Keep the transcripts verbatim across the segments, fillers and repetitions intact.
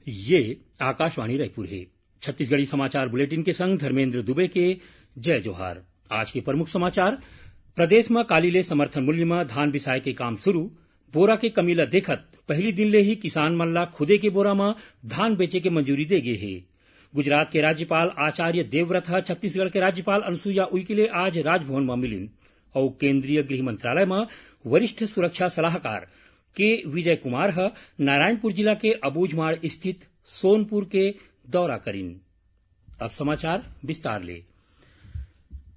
ये आकाशवाणी रायपुर हे। छत्तीसगढ़ी समाचार बुलेटिन के संग धर्मेंद्र दुबे के जय जोहार। आज के प्रमुख समाचार। प्रदेश म काली ले समर्थन मूल्य म धान बिसाए के काम शुरू। बोरा के कमी ल देखत पहली दिन ले ही किसान मन ला खुदे के बोरा म धान बेचे के मंजूरी दे गे हे। गुजरात के राज्यपाल आचार्य देवव्रत ह छत्तीसगढ़ के राज्यपाल अनुसुईया उइके ले आज राजभवन म मिलिन। अउ केंद्रीय गृह मंत्रालय म वरिष्ठ सुरक्षा सलाहकार के विजय कुमार ह नारायणपुर जिला के अबूझमाड़ स्थित सोनपुर के दौरा करिन। अब समाचार विस्तार ले।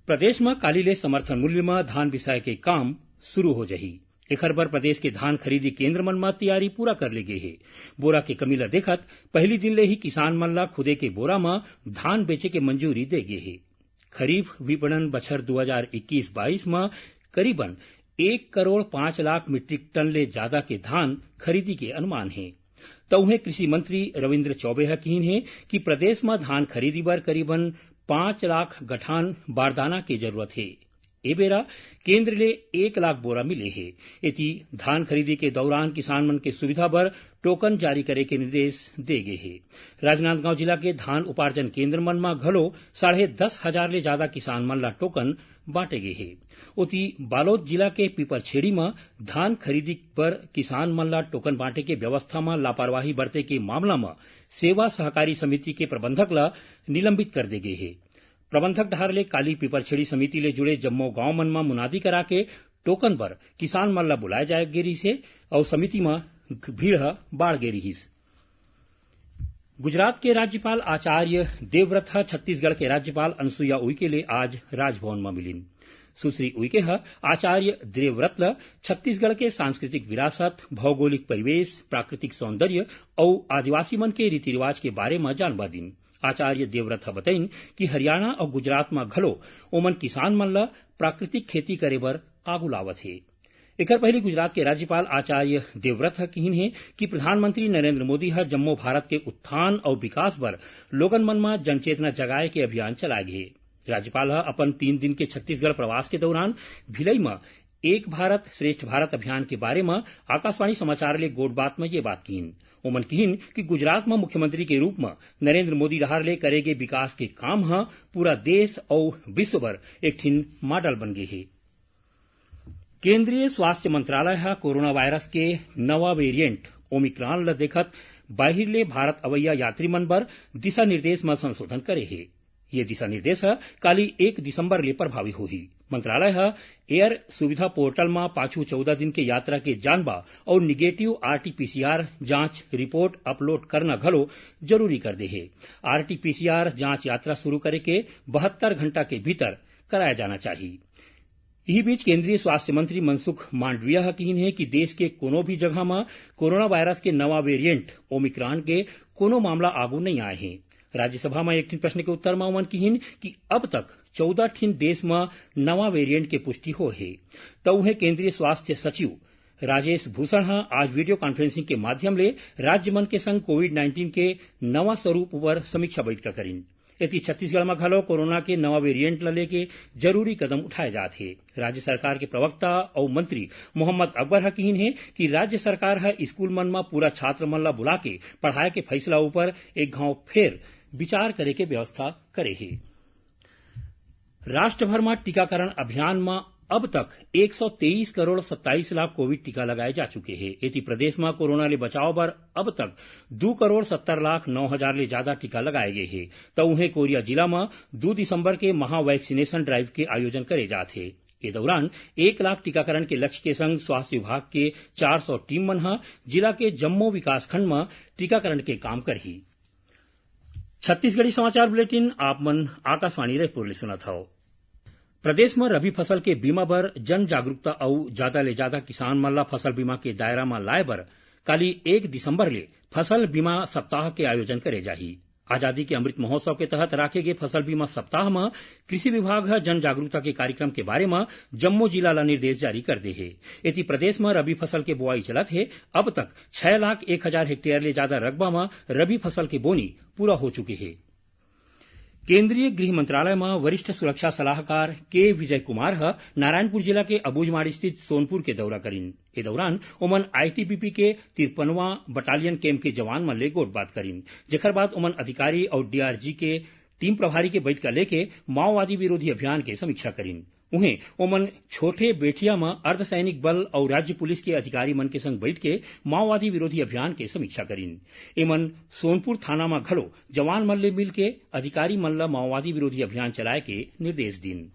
प्रदेश म काली ले समर्थन मूल्य म धान बिसाए के काम शुरू हो जही। एखर बर प्रदेश के धान खरीदी केंद्र मन म तैयारी पूरा कर ले गे हे। बोरा के कमी ल देखत पहली दिन ले ही किसान मन ल खुदे के बोरा म धान बेचे के मंजूरी दे गे हे। खरीफ विपणन बछर दू हजार इक्कीस बाईस म करीबन एक करोड़ पाँच लाख मीट्रिक टन ले जादा के धान खरीदी के अनुमान हे। त उहें कृषि मंत्री रविंद्र चौबे ह किहिन हे कि प्रदेश म धान खरीदी बर करीबन पाँच लाख गठान बारदाना के जरूरत हे। ए बेरा केंद्र ले एक लाख बोरा मिले हे। एती धान खरीदी के दौरान किसान मन के सुविधा बर टोकन जारी करे के निर्देश दे गे हे। राजनांदगांव जिला के धान उपार्जन केंद्र मन म घलो साढ़े दस हजार ले जादा किसान मन ला टोकन बांटे गे हे। ओती बालोद जिला के पीपरछेड़ी म धान खरीदी बर किसान मन ला टोकन बांटे के व्यवस्था म लापरवाही बरते के मामला म सेवा सहकारी समिति के प्रबंधक ला निलंबित कर दे गे हे। प्रबंधक डहार ले काली पीपरछेड़ी समिति ले जुड़े जम्मो गांव मन म मुनादी करा के टोकन बर किसान मन ला बुलाए जाए गे रिहिस हे अउ समिति म भीड़ ह बाढ़ गे रिहिस। गुजरात के राज्यपाल आचार्य देवव्रत ह छत्तीसगढ़ के राज्यपाल अनुसुईया उइके ले आज राजभवन म मिलिन। सुश्री उइके ह आचार्य देवव्रत ल छत्तीसगढ़ के सांस्कृतिक विरासत, भौगोलिक परिवेश, प्राकृतिक सौंदर्य अउ आदिवासी मन के रीति रिवाज के बारे म जानबा दिन। आचार्य देवव्रत ह बतइन कि हरियाणा अउ गुजरात म घलो ओमन किसान मन ल प्राकृतिक खेती करे बर आगू लावत हे। एकर पहिली गुजरात के राज्यपाल आचार्य देवव्रत ह किहिन हे कि प्रधानमंत्री नरेंद्र मोदी ह जम्मो भारत के उत्थान अउ विकास बर लोगन मन म जनचेतना जगाए के अभियान चलाए गे हे। राज्यपाल ह अपन तीन दिन के छत्तीसगढ़ प्रवास के दौरान भिलई म एक भारत श्रेष्ठ भारत अभियान के बारे म आकाशवाणी समाचार ले गोठ बात म ये बात किहिन। ओमन किहिन कि गुजरात म मुख्यमंत्री के रूप म नरेंद्र मोदी डहार ले करे गे विकास के काम ह पूरा देश अउ विश्व बर एक ठिन मॉडल बन गे हे। केंद्रीय स्वास्थ्य मंत्रालय ह कोरोना वायरस के नवा वेरिएंट ओमिक्रॉन ल देखत बाहिर ले भारत अवइया यात्री मन बर दिशा निर्देश म संशोधन करे हे। ये दिशा निर्देश ह काली एक दिसंबर ले प्रभावी होही। मंत्रालय ह एयर सुविधा पोर्टल म पाछू चौदह दिन के यात्रा के जानबा अउ निगेटिव आरटीपीसीआर जांच रिपोर्ट अपलोड करना घलो जरूरी कर दे हे। आरटीपीसीआर जांच यात्रा शुरू करे के बहत्तर घंटा के भीतर कराया जाना चाहिए। इही बीच केंद्रीय स्वास्थ्य मंत्री मनसुख मांडविया ह किहिन हे कि देश के कोनो भी जगह म कोरोना वायरस के नवा वेरिएंट ओमिक्रॉन के कोनो मामला आगू नइ आए हे। राज्यसभा म एक ठिन प्रश्न के उत्तर म उमन किहिन कि अब तक चौदह ठिन देश म नवा वेरिएंट के पुष्टि होए हे। त उहें केंद्रीय स्वास्थ्य सचिव राजेश भूषण ह आज वीडियो कॉन्फ्रेंसिंग के माध्यम ले राज्य मन के संग कोविड नाइन्टीन के नवा स्वरूप उपर समीक्षा बैठका करिन। एती छत्तीसगढ़ म घलो कोरोना के नवा वेरिएंट ल लेके जरूरी कदम उठाए जात हे। राज्य सरकार के प्रवक्ता अउ मंत्री मोहम्मद अकबर ह किहिन हे कि राज्य सरकार ह स्कूल मन म पूरा छात्र मन ल बुला के पढ़ाए के फैसला उपर एक घांव फेर विचार करे के व्यवस्था करे हे। राष्ट्र भर म टीकाकरण अभियान म अब तक एक सौ तेईस करोड़ सत्ताईस लाख कोविड टीका लगाए जा चुके हे। एती प्रदेश म कोरोना ले बचाव बर अब तक दू करोड़ सत्तर लाख नौ हजार ले जादा टीका लगाए गए हे। त उहें कोरिया जिला म दू दिसंबर के महा वैक्सीनेशन ड्राइव के आयोजन करे जात हे। ए दौरान एक लाख टीकाकरण के लक्ष्य के संग स्वास्थ्य विभाग के चार सौ टीम मन ह जिला के जम्मो विकासखंड म टीकाकरण के काम करही। छत्तीसगढ़ी समाचार बुलेटिन आप मन आकाशवाणी रायपुर ले सुनत हव। प्रदेश म रबी फसल के बीमा बर जन जागरूकता अउ जादा ले जादा किसान मन ला फसल बीमा के दायरा म लाए बर काली एक दिसंबर ले फसल बीमा सप्ताह के आयोजन करे जाही। आजादी के अमृत महोत्सव के तहत राखे गे फसल बीमा सप्ताह म कृषि विभाग ह जन जागरूकता के कार्यक्रम के बारे म जम्मो जिला ला निर्देश जारी कर दे हे। एती प्रदेश म रबी फसल के बोआई चलत हे। अब तक छह लाख एक हजार हेक्टेयर ले जादा रकबा म रबी फसल के बोनी पूरा हो चुके हे। केंद्रीय गृह मंत्रालय म वरिष्ठ सुरक्षा सलाहकार के विजय कुमार ह नारायणपुर जिला के अबूझमाड़ स्थित सोनपुर के दौरा करिन। ए दौरान ओमन आईटीबीपी के तिरपनवां बटालियन कैंप के जवान मन ले गोठबात करिन, जेकर बाद ओमन अधिकारी अउ डीआरजी के टीम प्रभारी के बैठका लेके माओवादी विरोधी अभियान के समीक्षा करिन। उहें, ओमन छोटे बेठिया म अर्धसैनिक बल अउ राज्य पुलिस के अधिकारी मन के संग बैठ के माओवादी विरोधी अभियान के समीक्षा करिन। एमन सोनपुर थाना म घलो जवान मन ले मिलके अधिकारी मन ल माओवादी विरोधी अभियान चलाए के निर्देश दिन।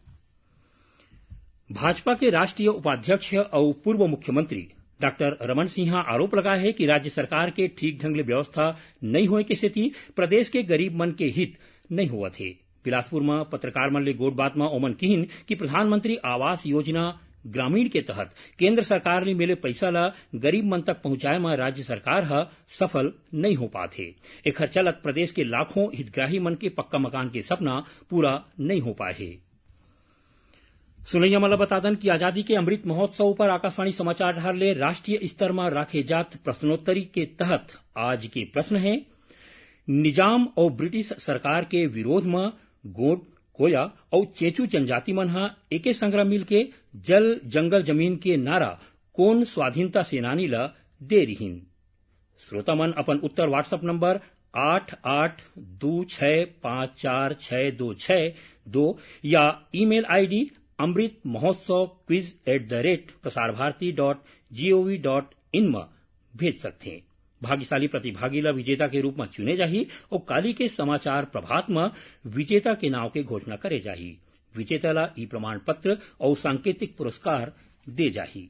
भाजपा के राष्ट्रीय उपाध्यक्ष अउ पूर्व मुख्यमंत्री डॉक्टर रमन सिंह ह आरोप लगाए हे कि राज्य सरकार के ठीक ढंग ले व्यवस्था नइ होए के सेती प्रदेश के गरीब मन के हित नइ होवत हे। बिलासपुर म पत्रकार मन ले गोठबात म ओमन किहिन कि प्रधानमंत्री आवास योजना ग्रामीण के तहत केंद्र सरकार ले मिले पइसा ल गरीब मन तक पहुंचाए म राज्य सरकार ह सफल नइ हो पात हे। एखर चलत प्रदेश के लाखों हितग्राही मन के पक्का मकान के सपना पूरा नइ हो पाए हे। सुनइया मन ल बता दन कि आजादी के अमृत महोत्सव ऊपर आकाशवाणी समाचार डहार ले राष्ट्रीय स्तर म राखे जात प्रश्नोत्तरी के तहत आज के प्रश्न हे, निजाम अउ ब्रिटिश सरकार के विरोध म गोंड, कोया अउ चेचू जनजाति मन ह एके संग मिलके जल, जंगल, जमीन के नारा कोन स्वाधीनता सेनानी ल दे रिहिन? श्रोता मन अपन उत्तर WhatsApp नंबर आठ आठ दू छह पाँच चार छह दो छह दो या email ID amrit mahotsav quiz at the rate prasarabharati dot gov dot in म भेज सकथे। भाग्यशाली प्रतिभागी ला विजेता के रूप म चुने जाही अउ काली के समाचार प्रभात म विजेता के नाव के घोषणा करे जाही। विजेता ला ई प्रमाण पत्र अउ सांकेतिक पुरस्कार दे जाही।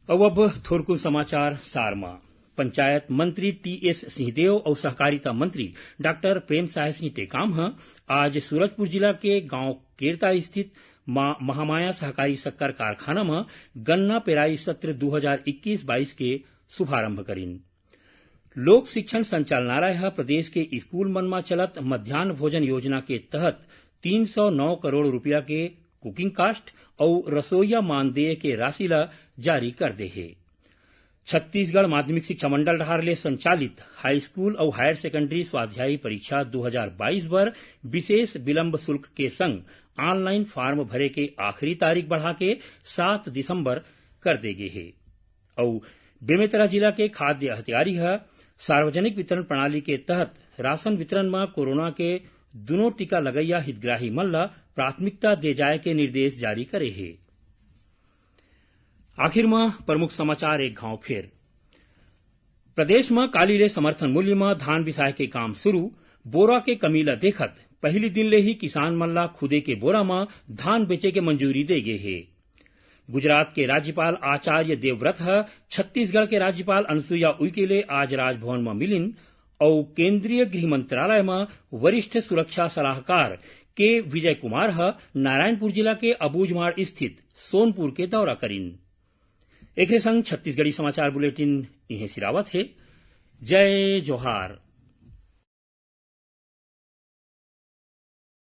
अउ अब थोरकुन समाचार सार म। पंचायत मंत्री टीएस सिंहदेव अउ सहकारिता मंत्री डॉक्टर प्रेमसाय सिंह टेकाम ह आज सूरजपुर जिला के गांव केरता स्थित मां महामाया सहकारी शक्कर कारखाना म गन्ना पेराई सत्र दू हजार इक्कीस बाईस के शुभारंभ करिन। लोक शिक्षण संचालनालय ह प्रदेश के स्कूल मन म चलत मध्यान्ह भोजन योजना के तहत तीन सौ नौ करोड़ रुपया के कुकिंग कास्ट अउ रसोईया मानदेय के राशि ल जारी कर दे हे। छत्तीसगढ़ माध्यमिक शिक्षा मंडल डहार ले संचालित हाई स्कूल अउ हायर सेकेंडरी स्वाध्यायी परीक्षा दू हजार बाईस बर विशेष विलंब शुल्क के संग ऑनलाइन फॉर्म भरे के आखिरी तारीख बढ़ा के सात दिसंबर कर दे गे हे। अउ बेमेतरा जिला के खाद्य अधिकारी ह सार्वजनिक वितरण प्रणाली के तहत राशन वितरण म कोरोना के दुनों टीका लगइया हितग्राही मन ल प्राथमिकता दे जाए के निर्देश जारी करे हे। आखिर म प्रमुख समाचार एक घांव फेर। प्रदेश म काली ले समर्थन मूल्य म धान बिसाए के काम शुरू। बोरा के कमी ल देखत पहिली दिन ले ही किसान मन ल खुदे के बोरा म धान बेचे के मंजूरी दे गे हे। गुजरात के राज्यपाल आचार्य देवव्रत ह छत्तीसगढ़ के राज्यपाल अनुसुईया उइके ले आज राजभवन म मिलिन अउ केंद्रीय गृह मंत्रालय म वरिष्ठ सुरक्षा सलाहकार के विजय कुमार ह नारायणपुर जिला के अबूझमाड़ स्थित सोनपुर के दौरा करिन। एखरे संग छत्तीसगढ़ी समाचार बुलेटिन इहें सिरावत हे। जय जोहार।